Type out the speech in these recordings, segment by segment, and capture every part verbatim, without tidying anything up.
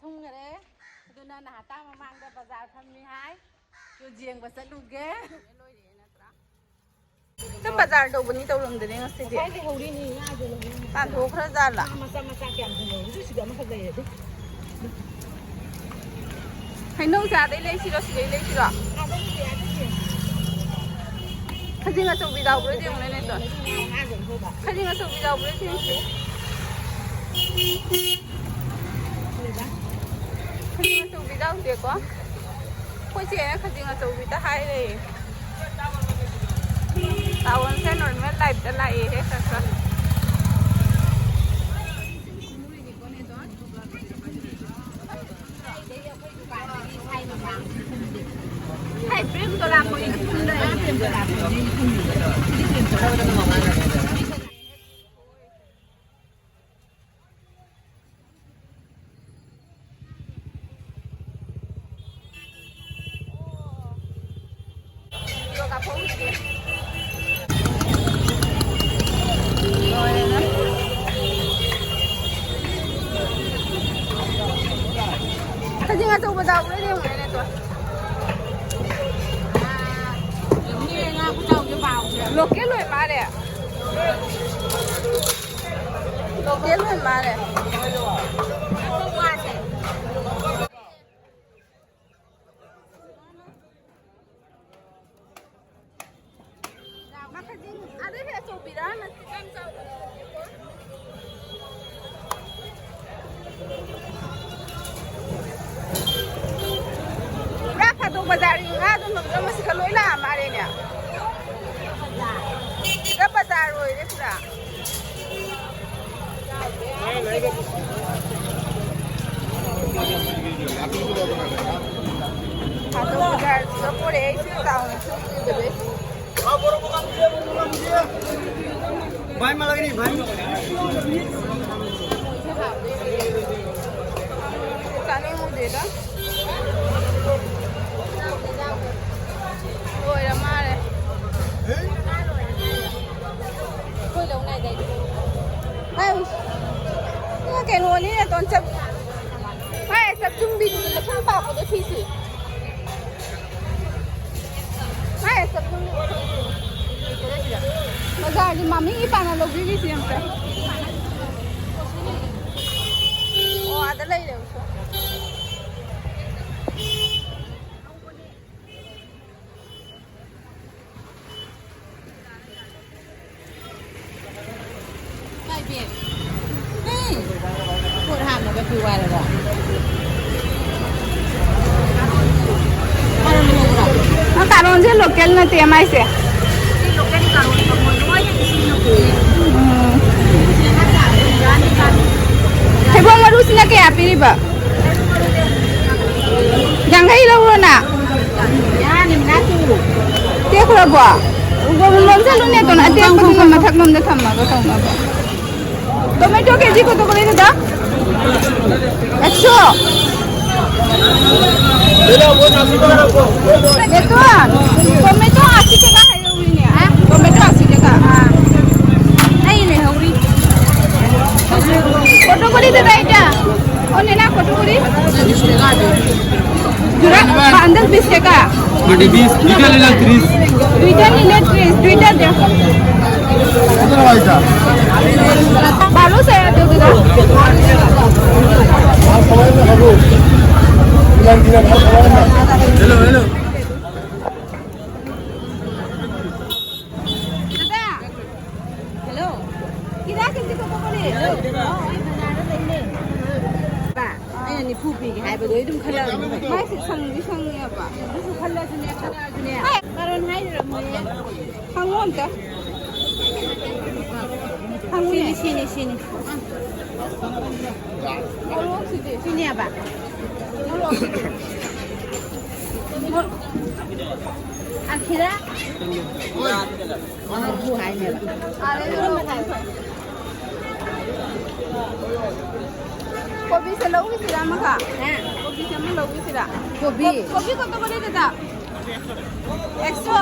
ꯊꯨꯡꯈꯔꯦ꯫ ꯑꯗꯨꯅ ꯅꯍꯥꯇꯥ ꯃꯃꯥꯡꯗ ꯕꯖꯥꯔ ꯐꯝꯃꯤ ꯍꯥꯏ꯫ ꯑꯗꯨ ꯌꯦꯡꯕ ꯆꯠꯂꯨꯒꯦ꯫ ꯅꯪ ꯕꯖꯥꯔ ꯇꯧꯕꯅꯤ ꯇꯧꯔꯝꯗꯅꯦ ꯉꯁꯤꯗꯤ꯫ ꯉꯁꯥꯏꯗꯤ ꯍꯧꯔꯤꯅꯤ, ꯉꯥꯁꯦ ꯂꯧꯔꯤꯅꯤ꯫ ꯇꯥꯟꯊꯣꯛꯈ꯭ꯔꯖꯥꯠꯂ? ꯉꯥ ꯃꯆꯥ ꯃꯆꯥ ꯀꯌꯥꯝ ꯊꯝꯍꯧꯔꯤꯗꯨ ꯁꯤꯗ ꯑꯃꯈꯛ ꯂꯩꯔꯗꯤ꯫ ꯍꯩꯅꯧꯁꯦ ꯑꯥꯗꯩ ꯂꯩꯁꯤꯔꯣ, ꯁꯤꯗꯩ ꯂꯩꯁꯤꯔꯣ? ꯈꯖꯤꯡ ꯑꯆꯧꯕꯤ ꯌꯥꯎꯕ꯭ꯔꯥ ꯌꯦꯡꯉꯨꯅꯦ, ꯅꯦꯇꯣꯟ꯫ ꯈꯖꯤꯡ ꯑꯆꯧꯕꯤ ꯌꯥꯎꯕ꯭ꯔꯥ ꯌꯦꯡꯁꯤ꯫ ꯈꯖꯤꯡ ꯑꯆꯧꯕꯤ ꯌꯥꯎꯗꯦꯀꯣ꯫ ꯑꯩꯈꯣꯏ ꯆꯦꯅ ꯈꯖꯤꯡ ꯑꯆꯧꯕꯤꯗ ꯍꯥꯏꯔꯦ꯫ ꯇꯥꯋꯟꯁꯦ ꯅꯣꯔꯃꯦꯜ ꯂꯥꯏꯐꯇ ꯂꯥꯛꯑꯦꯍꯦ ꯈꯔ ꯈꯔ꯫ ꯈꯖꯤꯡ ꯑꯆꯧꯕ ꯌꯥꯎꯕ꯭ꯔꯥ ꯌꯦꯡꯉꯨꯅꯦ, ꯅꯦꯇꯣꯟ꯫ ꯂꯣꯀꯦꯜ ꯑꯣꯏ ꯃꯥꯜꯂꯦ꯫ ꯂꯣꯀꯦꯜ ꯑꯣꯏ ꯃꯥꯜꯂꯦ꯫ ꯄꯨꯔꯥ ꯐꯥꯗꯣꯛ ꯕꯖꯥꯔꯒꯤ ꯉꯥ ꯑꯗꯨꯝ ꯂꯧꯖ ꯃꯁꯤꯒ ꯂꯣꯏ ꯂꯥꯛꯑ ꯃꯥꯜꯂꯦꯅꯦ꯫ ꯁꯤꯗ ꯕꯖꯥꯔ ꯑꯣꯏꯔꯦ ꯄꯨꯔꯥ꯫ ꯐꯥꯗꯣꯛ ꯕꯖꯥꯔꯁꯤꯗ ꯄꯣꯔꯛꯑꯦ ꯑꯩꯁꯦ ꯆꯥꯎꯅ ꯈꯪꯗꯕꯩ꯫ भाई मला की नाही भाई। ꯆꯥꯅꯤꯡꯉꯨꯗꯦꯗ꯫ ꯂꯣꯏꯔ ꯃꯥꯜꯂꯦ꯫ ꯑꯩꯈꯣꯏ ꯂꯧꯅꯗꯥꯏꯗꯤ꯫ ꯍꯥꯏ, ꯀꯩꯅꯣꯅꯤ, ꯅꯦꯇꯣꯟ ꯆꯠ-, ꯃꯥꯏ ꯆꯥꯛꯊꯨꯝꯕꯤꯗꯨꯗ ꯂꯩꯁꯥꯝ ꯄꯥꯛꯄꯗꯣ ꯁꯤꯁꯤ꯫ ꯃꯥꯏ ꯆꯥꯛꯊꯨꯝꯕꯤꯗꯣ ꯁꯤꯁꯤ꯫ ꯕꯖꯥꯔꯒꯤ ꯃꯃꯤꯡ ꯏꯄꯥꯅ ꯂꯧꯕꯤꯔꯤꯁꯤ ꯑꯝꯇ꯫ ꯑꯣ, ꯑꯥꯗ ꯂꯩꯔꯦ ꯎꯁꯣ꯫ ꯄꯣꯠ ꯍꯥꯞꯅꯕ ꯄꯤꯌꯨ ꯍꯥꯏꯔꯕ? ꯅꯪ ꯀꯥꯔꯣꯟꯁꯦ ꯂꯣꯀꯦꯜ ꯅꯠꯇꯦ ꯃꯥꯏꯁꯦ꯫ ꯎꯝ꯫ ꯊꯩꯕꯣꯡ ꯃꯔꯨꯁꯤꯅ ꯀꯌꯥ ꯄꯤꯔꯤꯕ? ꯌꯥꯡꯈꯩ ꯂꯧꯔꯣꯅ꯫ ꯇꯦꯛꯈ꯭ꯔꯕꯣ? ꯂꯣꯟꯁꯜꯂꯨꯅꯦ, ꯀꯩꯅꯣ, ꯑꯇꯦꯛꯄꯗꯨꯅ ꯃꯊꯛꯂꯣꯝꯗ ꯊꯝꯃꯒ ꯇꯧꯅꯕ꯫ ꯇꯣꯃꯦꯇꯣ ꯀꯦꯖꯤ ꯀꯌꯥ ꯇꯧꯕ ꯂꯩꯗꯨꯗ? ꯑꯦꯛꯁꯣ꯫ ꯕꯦꯇꯣꯟ, ꯇꯣꯃꯦꯇꯣ ꯑꯁꯤ ꯀꯌꯥ ꯍꯥꯏꯔꯛꯎꯅꯦ? ꯍꯥ? ꯇꯣꯃꯦꯇꯣ ꯑꯁꯤ ꯀꯌꯥ? ꯑꯥ꯫ ꯑꯩ ꯂꯩꯍꯧꯔꯤ꯫ ꯀꯣꯇꯣꯀꯣꯂꯤ ꯗꯦꯗꯥ ꯏꯇꯥ? ꯑꯣ, ꯅꯦꯅꯥ ꯀꯣꯇꯣꯀꯣꯂꯤ? ꯖꯨꯔꯥ, ꯕꯥꯟꯗꯜ ꯕꯤꯁ ꯇꯀꯥ? ꯕꯥꯟꯗꯜ ꯕꯤꯁ, ꯗꯨꯏꯇꯥ ꯂꯤꯂꯥ ꯇ꯭ꯔꯤꯁ꯫ ꯗꯨꯏꯇꯥ ꯂꯤꯂꯥ ꯇ꯭ꯔꯤꯁ, ꯗꯨꯏꯇꯥ ꯗꯦꯔꯁꯣ꯫ ꯕꯥꯔꯣ ꯁꯦ ꯗꯦ ꯗꯨꯗ꯫ Hello, hello. ꯗꯥꯗꯥ꯫ ꯍꯦꯜꯂꯣ꯫ ꯀꯤꯔꯥ ꯀꯦꯖꯤ ꯀꯣꯇꯣꯀꯣꯂꯤ꯫ ꯍꯦꯜꯂꯣ꯫ ꯑꯣ, ꯑꯩ ꯕꯖꯥꯔꯗ ꯂꯩꯅꯦ꯫ ꯕꯥ, ꯑꯩꯅ ꯅꯤꯐꯨ ꯄꯤꯒꯦ ꯍꯥꯏꯕꯗꯣ ꯑꯩ ꯑꯗꯨꯝ ꯈꯜꯂꯛꯑꯅꯤ꯫ ꯃꯥꯏꯁꯦ ꯁꯪꯗꯤ ꯁꯪꯉꯦꯕ꯫ ꯑꯗꯨꯁꯨ ꯈꯜꯂꯁꯨꯅꯦ, ꯈꯜꯂꯛꯑꯁꯨꯅꯦ꯫ ꯍꯥꯏ, ꯀꯥꯔꯣꯟ ꯍꯥꯏꯔꯤꯔꯣ ꯃꯣꯏ? ꯍꯪꯉꯣ ꯑꯝꯇ꯫ ꯍꯪꯉꯨꯅꯦ꯫ ꯁꯤꯅꯤ, ꯁꯤꯅꯤ, ꯁꯤꯅꯤ꯫ ꯃꯣꯔꯣꯛꯁꯤꯗꯤ? ꯁꯤꯅꯦꯕ꯫ ꯃꯣꯔꯣꯛꯁꯤꯗꯤ? ꯃꯣ-, ꯑꯈꯤꯔꯥ? ꯃꯔꯐꯨ ꯍꯥꯏꯅꯦꯕ꯫ ꯑꯥꯗꯩ ꯂꯧꯔꯣ꯫ ꯀꯣꯕꯤꯁꯦ ꯂꯧꯈꯤꯁꯤꯔꯥ ꯑꯃꯈꯛ? ꯍꯥ? ꯀꯣꯕꯤꯁꯦ ꯑꯃ ꯂꯧꯈꯤꯁꯤꯔꯥ? ꯀꯣꯕꯤ? ꯀꯣ-, ꯀꯣꯕꯤ ꯀꯣꯇꯣꯀꯣꯂꯤ ꯗꯥꯗꯥ? ꯑꯦꯛꯁꯣ꯫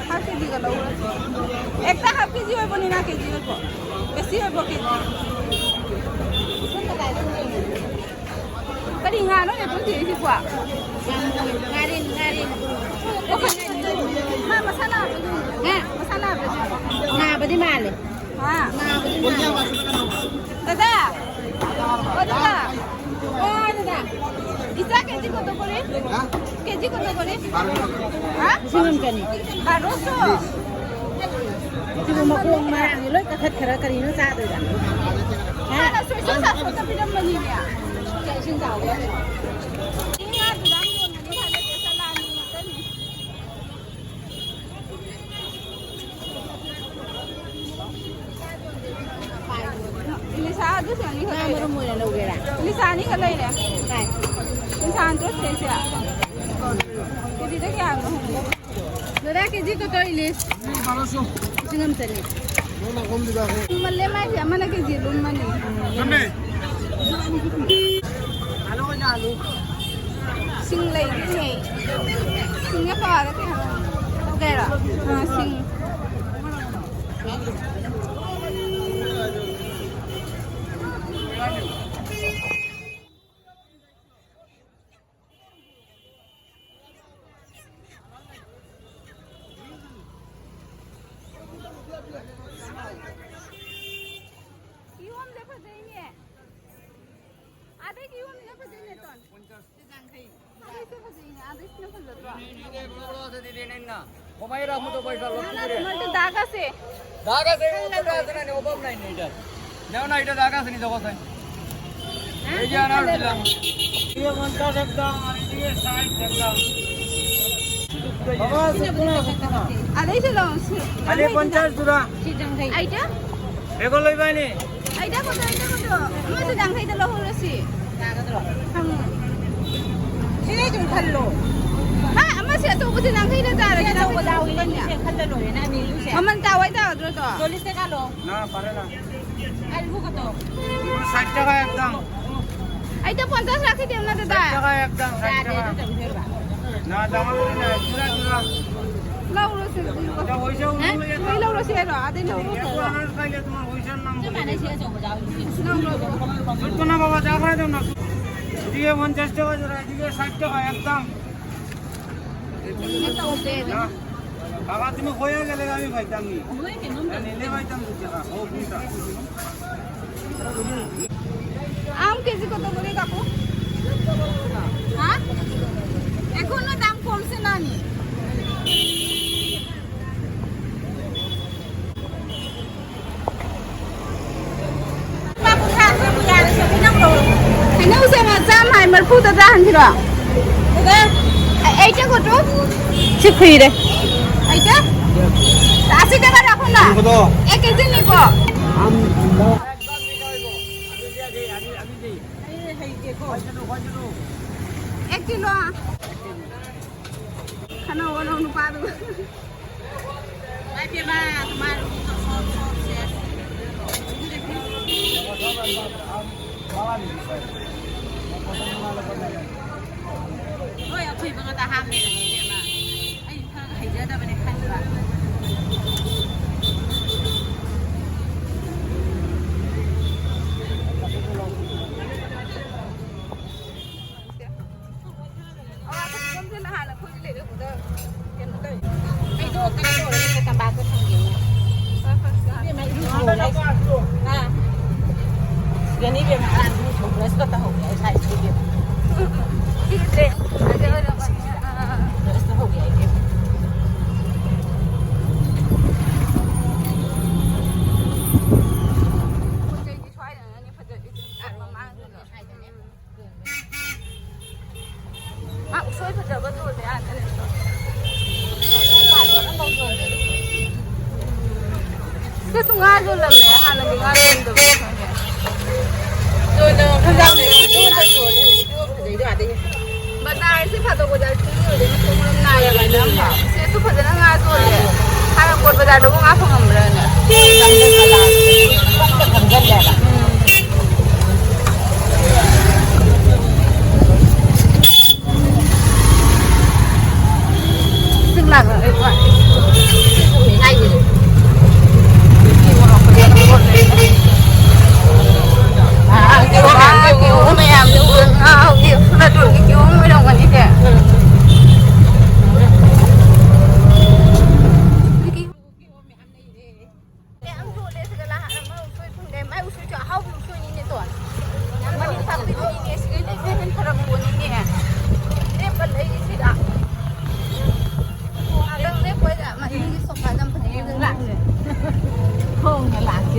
ꯍꯥꯐ ꯀꯦꯖꯤꯒ ꯂꯧꯔꯁꯤ꯫ ꯑꯦꯛꯇ ꯍꯥꯐ ꯀꯦꯖꯤ ꯑꯣꯏꯕꯅꯤꯅ ꯀꯦꯖꯤ ꯑꯣꯏꯕꯣ? ꯕꯦꯁꯤ ꯑꯣꯏꯕꯣ ꯀꯦꯖꯤ? ꯅꯠꯇꯦ, ꯁꯤ ꯀ꯭ꯋꯥ꯫ ꯉꯥꯔꯤꯟ, ꯉꯥꯔꯤꯟ꯫ ꯃꯥ ꯃꯁꯥ ꯅꯥꯕ꯭ꯔꯥ? ꯍꯥ? ꯃꯁꯥ ꯅꯥꯕ꯭ꯔꯥ? ꯅꯥꯕꯗꯤ ꯃꯥꯜꯂꯦ꯫ ꯍꯥ? ꯅꯥꯕꯗꯤ ꯃꯥꯜꯂꯦ꯫ ꯗꯗꯥ! ꯑꯣ, ꯗꯗꯥ! ꯑꯣ, ꯗꯗꯥ! ꯏꯆꯥ ꯀꯦꯖꯤ ꯀꯌꯥ ꯀꯣꯔꯤ? ꯍꯥ? ꯀꯦꯖꯤ ꯀꯌꯥ ꯀꯣꯔꯤ? ꯍꯥ? ꯂꯤꯁꯤꯡ ꯑꯃ ꯆꯅꯤ꯫ ꯕꯥꯔꯣꯁꯣ? ꯁꯤꯕꯨ ꯃꯈꯣꯡ ꯃꯔꯥꯡꯁꯦ ꯂꯣꯏ ꯀꯛꯊꯠꯈ꯭ꯔ ꯀꯔꯤꯅꯣ ꯆꯥꯗꯣꯏꯕ? ꯍꯥ? ꯍꯥꯟꯅ ꯁꯣꯏꯁ ꯁꯥꯁ ꯈꯛꯇ ꯄꯤꯔꯝꯕꯅꯤꯅꯦ꯫ ꯏꯁꯤꯡ ꯆꯥꯎꯕ꯫ ꯉꯥꯗꯨꯗ ꯌꯥꯝ ꯌꯣꯟꯕꯅꯤ ꯍꯥꯏꯕ ꯆꯂꯥꯅꯤ ꯉꯥꯛꯇꯅꯤ꯫ ꯏꯂꯤꯁꯥ ꯑꯗꯨꯁꯨ ꯑꯅꯤꯈꯛ ꯉꯥ ꯂꯩꯔꯦ꯫ ꯃꯔꯨꯝ ꯑꯣꯏꯅ ꯂꯧꯒꯦꯔꯥ? ꯏꯂꯤꯁꯥ ꯑꯅꯤꯈꯛ ꯂꯩꯔꯦ꯫ ꯀꯥꯏ? ꯏꯂꯤꯁꯥ ꯑꯟꯇ꯭ꯔꯣꯁ ꯁꯦ꯫ ꯀꯦꯖꯤꯗ ꯀꯌꯥꯅꯣ ꯍꯪꯕꯤꯌꯨ꯫ ꯗꯗꯥ, ꯀꯦꯖꯤ ꯀꯌꯥ ꯏꯂꯤꯁ? ꯂꯤꯁꯤꯡ ꯑꯃ ꯆꯅꯤ꯫ ꯂꯨꯝꯃꯜꯂꯦ ꯃꯥꯏꯁꯦ, ꯑꯃꯅ ꯀꯦꯖꯤ ꯂꯨꯝꯃꯅꯤ꯫ ꯂꯨꯝꯃꯦ꯫ ꯁꯤꯡ ꯂꯩꯔꯤꯅꯦ꯫ ꯁꯤꯡꯅ ꯄꯥꯔ ꯀꯩꯅꯣ ꯇꯧꯒꯦꯔꯣ? ꯑꯥ, ꯁꯤꯡ꯫ ꯀꯤꯍꯣꯝꯁꯦ ꯐꯖꯩꯅꯦ꯫ ꯑꯥꯗꯩ ꯀꯤꯍꯣꯝꯁꯤꯅ ꯐꯖꯩꯅꯦ, ꯇꯣꯟ꯫ ꯑꯥꯗꯩꯁꯦ ꯐꯖꯩꯅꯦ, ꯑꯥꯗꯩꯁꯤꯅ ꯐꯖꯗ꯭ꯔꯣ? ꯀꯃꯥꯏꯅ ꯑꯃꯨꯛꯇ ꯄꯩꯁꯥ ꯂꯧꯊꯣꯛꯈ꯭ꯔꯦ? ꯃꯣꯏꯗꯤ ꯗꯥꯒꯁꯦ꯫ ꯗꯥꯒꯁꯦ ꯑꯃꯨꯛꯇ ꯗꯥꯒꯁꯅꯦ, ꯑꯣꯕꯝ ꯅꯥꯏ ꯅꯩꯗ꯫ ꯅꯦꯋ ꯅꯥꯏꯗ ꯗꯥꯒꯁꯅꯤ ꯗꯣꯒꯁꯦ꯫ ꯑꯩꯗꯤ ꯑꯅꯥꯔ ꯗꯤꯂꯥ꯫ ꯏꯗꯤꯒꯦ ꯄꯟꯆꯥꯁ ꯑꯦꯛꯗꯝ, ꯏꯗꯤꯒꯦ ꯁꯥꯏꯠ ꯑꯦꯛꯗꯝ꯫ ꯕꯥꯕꯥ, ꯁꯤ ꯀꯨꯅꯥ, ꯁꯤ ꯀꯨꯅꯥ꯫ ꯑꯗꯩꯁꯨ ꯂꯧ, ꯁꯤ ꯑꯗꯩ ꯌꯥꯡꯈꯩꯗꯨꯅ꯫ ꯄꯟꯆꯥꯁ ꯇꯨꯔꯥ꯫ ꯁꯤ ꯌꯥꯡꯈꯩ꯫ ꯑꯩꯗ? ꯕꯦꯒꯣ ꯂꯩꯕꯥꯏꯅꯤ꯫ ꯑꯩꯗ ꯀꯣꯗꯣ, ꯑꯩꯗ ꯀꯣꯗꯣ꯫ ꯑꯃꯁꯨ ꯌꯥꯡꯈꯩꯗ ꯂꯧꯍꯧꯔꯁꯤ꯫ ꯌꯥꯒꯗ꯭ꯔꯣ? ꯍꯪꯉꯨ꯫ ꯁꯤꯗꯩ ꯑꯗꯨꯝ ꯈꯜꯂꯣ꯫ ꯍꯥ, ꯑꯃꯁꯦ ꯑꯆꯧꯕꯁꯦ ꯌꯥꯡꯈꯩꯗ ꯇꯥꯔꯒꯦ, ꯁꯤ ꯑꯆꯧꯕ ꯌꯥꯡꯈꯩꯗ ꯂꯧꯍꯧꯔꯁꯤ꯫ ꯃꯃꯜ ꯇꯥꯋꯥꯏ ꯇꯥꯒꯗ꯭ꯔꯣ ꯇꯣ? ꯆꯣꯂꯤꯁꯇ ꯀꯥꯂꯣ꯫ ꯅꯥ, ꯐꯔꯦ ꯅꯥ꯫ ꯑꯜꯂꯨꯒꯗꯣ꯫ ꯁꯥꯏꯠ ꯇꯒ ꯑꯦꯛꯗꯝ꯫ ꯑꯩꯗ ꯄꯟꯆꯥꯁ ꯂꯥꯛꯈꯤꯗꯦ ꯅꯠꯇ꯭ꯔꯗ꯫ ꯁꯥꯏꯠ ꯇꯒ ꯑꯦꯛꯗꯝ, ꯁꯥꯏꯠ ꯇꯒ꯫ ꯅꯥ, ꯗꯃꯥ ꯅꯥ, ꯖꯨꯔꯥ, ꯖꯨꯔꯥ꯫ ꯂꯧꯔꯣꯁꯦ꯫ ꯌꯥ, ꯍꯣꯏꯁꯦ, ꯍꯥ? ꯎ, ꯌꯥ, ꯍꯣꯏ, ꯂꯧꯔꯣꯁꯦ ꯍꯥꯏꯔꯣ? ꯑꯗꯩ ꯂꯧꯔꯣꯁꯦ ꯍꯥꯏꯔꯣ? ꯆꯞ ꯃꯥꯟꯅꯩ, ꯁꯤ ꯑꯆꯧꯕꯗ ꯌꯥꯎꯔꯤꯁꯤ꯫ ꯂꯧꯔꯣ꯫ ꯁꯨꯠꯇꯨꯅ ꯕꯥꯕꯥ, ꯆꯥꯈ꯭ꯔꯦ ꯑꯗꯨꯝ ꯅꯪ꯫ এদিকে পঞ্চাশ টাকা জোড়া, এদিকে ষাট টাকা একদম। না, বাবা, তুমি হয়ে গেলে আমি পাইতাম নি। নিলে পাইতাম দু টাকা। ও, কোনটা? আম কেজি কত করে কাকু? হ্যাঁ, এখনো দাম কমছে না নি? Ano sa mga samay, marputa dahan sila. Ito? Ay, ito ko to? Si Kuya. Ito? Asi ka ba ako na? Ano to? Eh, kasi ni ko. Ek kilo, ah. Kana wala nung pado. Ay, di ba? Tumayo ko sa salt, salt, yes. Hoy, ako'y mga tahamin, di ba? Ay, ꯍꯩꯖꯗꯕꯅꯦ ꯈꯟꯕ꯫ ꯑꯣ, ꯑꯩꯈꯣꯏ ꯁꯣꯝꯗ ꯅꯍꯥꯟ ꯑꯩꯈꯣꯏꯒꯤ ꯂꯩꯔꯛꯇꯨꯗ ꯀꯩꯅꯣ ꯇꯧꯋꯤ꯫ ꯑꯩꯗꯣ ꯀꯩꯅꯣ ꯇꯧꯔꯒ ꯇꯝꯄꯥꯛꯇ ꯊꯝꯒꯦꯅꯦ꯫ ꯍꯣꯏ, ꯍꯣꯏ, ꯍꯣꯏ꯫ ꯏꯕꯦꯝꯃ, ꯏꯔꯨ ꯂꯨꯍꯣꯡꯕ ꯍꯥꯏꯁꯦ꯫ ꯑꯥ꯫ ꯁꯤꯗꯅꯤ ꯏꯕꯦꯝꯃ, ꯑꯉꯥꯡ ꯏꯔꯨ ꯂꯨꯍꯣꯡꯕ ꯍꯥꯏꯁꯦ ꯇꯧꯍꯧꯔꯦ ꯑꯩ ꯁꯥꯏꯁꯤꯗ ꯏꯕꯦꯝꯃ꯫ ꯁꯤꯁꯦ ꯑꯗꯨ ꯑꯣꯏꯔꯝꯒꯅꯤ꯫ ꯑꯥ꯫ ꯕ꯭ꯔꯁ ꯇꯧꯍꯧꯒꯦ ꯑꯩ ꯏꯕꯦꯝꯃ꯫ ꯄꯣꯠ ꯆꯩꯗꯤ ꯁ꯭ꯋꯥꯏꯗꯅꯅꯦ ꯐꯖꯔꯤꯁꯦ꯫ ꯑꯥ, ꯃꯃꯥꯡꯗꯅ꯫ ꯁ꯭ꯋꯥꯏꯗꯅꯦ꯫ ꯃꯥ ꯎꯁꯣꯏ ꯐꯖꯕ ꯌꯣꯜꯂꯦ ꯑꯥꯗꯅꯦ꯫ ꯁꯤꯗꯁꯨ ꯉꯥ ꯌꯣꯜꯂꯝꯃꯦ, ꯍꯥꯟꯅꯗꯤ ꯉꯥ ꯌꯣꯟꯗꯕꯅꯦ ꯈꯪꯗꯦ꯫ ꯌꯣꯟꯗꯕ ꯃꯐꯝ ꯌꯥꯝ ꯂꯩ꯫ ꯌꯣꯟꯗ ꯌꯣꯜꯂꯦ, ꯍꯧꯖꯤꯛꯇꯤ ꯌꯣꯟ ꯐꯖꯩꯗꯣ ꯑꯥꯗꯒꯤ꯫ ꯕꯖꯥꯔꯁꯦ ꯊꯥꯗꯣꯛ ꯕꯖꯥꯔ ꯁꯨꯝ ꯌꯣꯜꯂꯦ, ꯃꯊꯣꯡ ꯃꯔꯝ ꯅꯥꯏꯌꯦꯕ ꯑꯗꯨꯝ꯫ ꯁꯤꯗꯁꯨ ꯐꯖꯅ ꯉꯥ ꯌꯣꯜꯂꯦ꯫ ꯍꯥꯟꯅ ꯀꯣꯠ ꯕꯖꯥꯔꯗꯕꯨ ꯉꯥ ꯐꯪꯉꯝꯕ꯭ꯔꯥꯅꯦ? ꯈꯪꯗꯦ꯫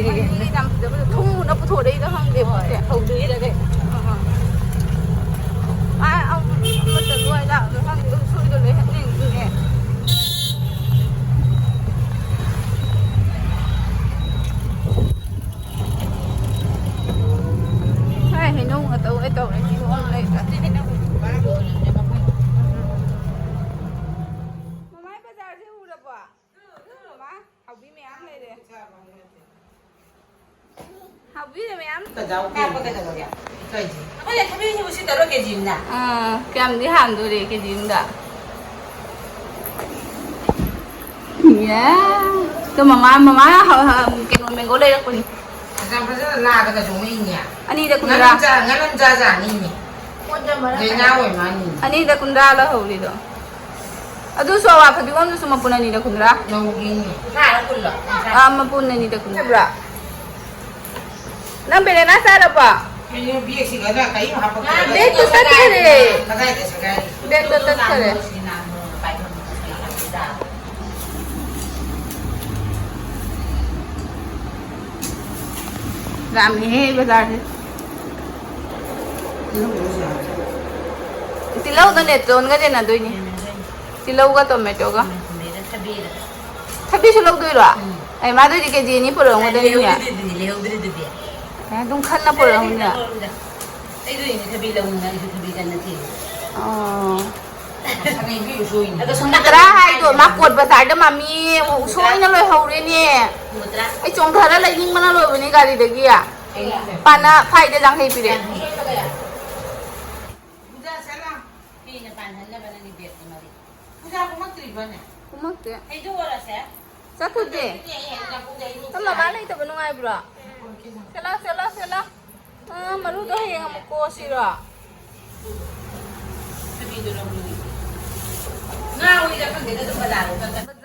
ꯌꯥꯝ ꯐꯖꯕꯗꯣ ꯊꯨꯅ ꯄꯨꯊꯣꯔꯛꯏꯗꯣ ꯈꯪꯗꯦ ꯃꯣꯏꯁꯦ꯫ ꯍꯧꯗꯣꯏꯔ ꯀꯩꯅꯣ? ꯑꯥ, ꯑꯃꯠꯇ ꯂꯣꯏ ꯂꯥꯛꯑꯒ ꯈꯪꯗꯦ, ꯎꯁꯣꯏꯗꯣ ꯂꯣꯏ ꯍꯦꯛꯅꯤꯡꯉꯤꯅꯦ꯫ ꯁ꯭ꯋꯥꯏ ꯍꯩꯅꯧ ꯉꯥꯛꯇ ꯑꯣꯏ ꯇꯧꯔꯦ, ꯀꯤꯍꯣꯝ ꯂꯩꯇ꯭ꯔꯦ꯫ ꯃꯃꯥꯏ ꯕꯖꯥꯔꯁꯦ ꯎꯔꯕꯣ? ꯃꯃꯥ, ꯍꯥꯎꯕꯤ ꯃꯌꯥꯝ ꯂꯩꯔꯦ꯫ ꯍꯥꯎꯕꯤꯔꯦ ꯃꯌꯥꯝ꯫ ꯀꯥꯞꯄ ꯀꯩꯗꯧꯔꯒꯦ? ꯀꯩꯒꯤ? ꯑꯩꯈꯣꯏꯅ ꯊꯕꯤꯁꯤꯕꯨ ꯁꯤ ꯇꯧꯔ ꯀꯦ ꯖꯤ ꯑꯃꯅ? ꯑꯥ, ꯀꯌꯥꯝꯗꯤ ꯍꯥꯟꯗꯣꯔꯦ ꯀꯦ ꯖꯤ ꯑꯃꯗ? ꯌꯥ꯫ ꯇꯨ ꯃꯃꯥ, ꯃꯃꯥ ꯍ-, ꯍ-, ꯀꯩꯅꯣ, ꯃꯦꯡꯒꯣ ꯂꯩꯔꯛꯄꯅꯤ꯫ ꯑꯁ, ꯌꯥꯝ ꯐꯖꯅ ꯂꯥꯗꯒ ꯆꯣꯡꯉꯛꯏꯅꯦ꯫ ꯑꯅꯤꯗ ꯀꯨꯟꯊ꯭ꯔꯥ꯫ ꯉꯥꯅꯝ ꯆꯥ-, ꯉꯥꯅꯝ ꯆꯥ ꯆꯥꯅꯤꯅꯦ꯫ ꯗꯥꯏꯅꯥ ꯑꯣꯏ ꯃꯥꯅꯤꯅꯦ꯫ ꯑꯅꯤꯗ ꯀꯨꯟꯊ꯭ꯔꯥ ꯂꯧꯍꯧꯔꯤꯗꯣ꯫ ꯑꯗꯨꯁꯨ ꯑꯋꯥ ꯐꯗꯤꯒꯣꯝꯗꯨꯁꯨ ꯃꯄꯨꯟ ꯑꯅꯤꯗ ꯀꯨꯟꯊ꯭ꯔꯥ꯫ ꯂꯧꯒꯦꯅꯦ꯫ ꯀꯨꯟꯊ꯭ꯔꯥꯔ ꯀꯨꯜꯂꯣ? ꯀꯨꯟꯊ꯭ꯔꯥ꯫ ꯑꯥ, ꯃꯄꯨꯟ ꯑꯅꯤꯗ ꯀꯨꯟꯊ꯭ꯔꯥ꯫ ꯅꯠꯇꯕ꯭ꯔꯥ? ꯅꯪ ꯕꯦꯅꯥꯅꯥ ꯆꯥꯔꯕꯣ? ꯀꯩꯅꯣ ꯕꯦꯒꯁꯤꯒ ꯀꯔꯤꯝ ꯍꯥꯞꯄꯛꯇ꯭ꯔꯒ? ꯕꯦꯒꯇꯨ ꯇꯠꯈꯔꯦ꯫ ꯀꯗꯥꯏꯗ ꯁꯦꯒꯥꯏꯔꯤ? ꯕꯦꯒꯇꯣ ꯇꯠꯈꯔꯦ꯫ ꯌꯥꯝꯃꯤꯍꯦ ꯕꯖꯥꯔꯁꯦ꯫ ꯇꯤꯜꯍꯧꯗꯣ ꯅꯦꯇ꯭ꯔꯣꯟꯒ ꯌꯦꯟꯅꯗꯣꯏꯅꯤ꯫ ꯇꯤꯜꯍꯧꯒ ꯇꯣꯃꯦꯇꯣꯒ꯫ ꯊꯕꯤꯁꯨ ꯂꯧꯗꯣꯏꯔꯣ? ꯎꯝ꯫ ꯑꯩ ꯃꯥꯗꯨꯗꯤ ꯀꯦ ꯖꯤ ꯑꯅꯤ ꯄꯨꯔꯛꯑꯝꯒꯗꯣꯏꯅꯤꯅꯦ꯫ ꯂꯩꯍꯧꯗ꯭ꯔꯤꯗꯨꯗꯤ, ꯂꯩꯍꯧꯗ꯭ꯔꯤꯗꯨꯗꯤ꯫ ꯑꯦ, ꯑꯗꯨꯝ ꯈꯟꯅ ꯄꯨꯔꯛꯑꯝꯅꯤꯅ꯫ ꯑꯩꯗꯣ ꯍꯦꯟꯅ ꯊꯕꯤ ꯂꯧꯅꯤꯡꯉꯦ, ꯑꯩꯁꯨ ꯊꯕꯤ ꯆꯥꯅꯤꯡꯉꯦ꯫ ꯑꯣ꯫ ꯑꯗꯣ ꯁꯣꯝꯗ ꯇꯔꯥ ꯍꯥꯏꯗꯣ, ꯃꯥ ꯀꯣꯠ ꯕꯖꯥꯔꯗ ꯃꯃꯤ ꯎꯁꯣꯏꯅ ꯂꯣꯏꯍꯧꯔꯦꯅꯦ꯫ ꯇꯔꯥ꯫ ꯑꯩ ꯆꯣꯡꯊꯔ ꯂꯩꯅꯤꯡꯕꯅ ꯂꯣꯏꯕꯅꯦ ꯒꯥꯔꯤꯗꯒꯤ꯫ ꯄꯥꯅ ꯐꯥꯏꯗ ꯌꯥꯡꯈꯩ ꯄꯤꯔꯛꯑꯦ꯫ ꯄꯨꯖꯥ, ꯆꯠꯂꯣ꯫ ꯐꯤꯅ ꯄꯥꯟꯍꯟꯅꯕ ꯅꯪꯒꯤ ꯕꯦꯒꯇꯨ ꯃꯔꯤ꯫ ꯄꯨꯖꯥ ꯀꯨꯝꯃꯛꯇ꯭ꯔꯤꯕꯅꯦ? ꯀꯨꯝꯃꯛꯇꯦ꯫ ꯊꯩꯗꯣꯛꯑꯔꯁꯦ꯫ ꯆꯠꯈ꯭ꯔꯗꯤ? ꯑꯗꯨꯗꯤ ꯑꯩ ꯍꯌꯦꯡ ꯆꯥꯛꯈꯨꯝꯗ ꯑꯩ ꯅꯪ ꯃꯃꯥ ꯆꯥꯔꯦ꯫ ꯂꯩꯇꯕ ꯅꯨꯡꯉꯥꯏꯕ꯭ꯔꯣ? ꯆꯠꯂꯣ, ꯆꯠꯂꯣ, ꯆꯠꯂꯣ꯫ ꯑꯥ, ꯃꯔꯨꯗꯣ ꯍꯌꯦꯡ ꯑꯃꯨꯛ ꯀꯣꯁꯤꯔꯣ? ꯉꯥ ꯑꯣꯏꯅ ꯈꯪꯗꯦꯗ, ꯑꯗꯨꯝ ꯕꯖꯥꯔꯗ ꯆꯠ-,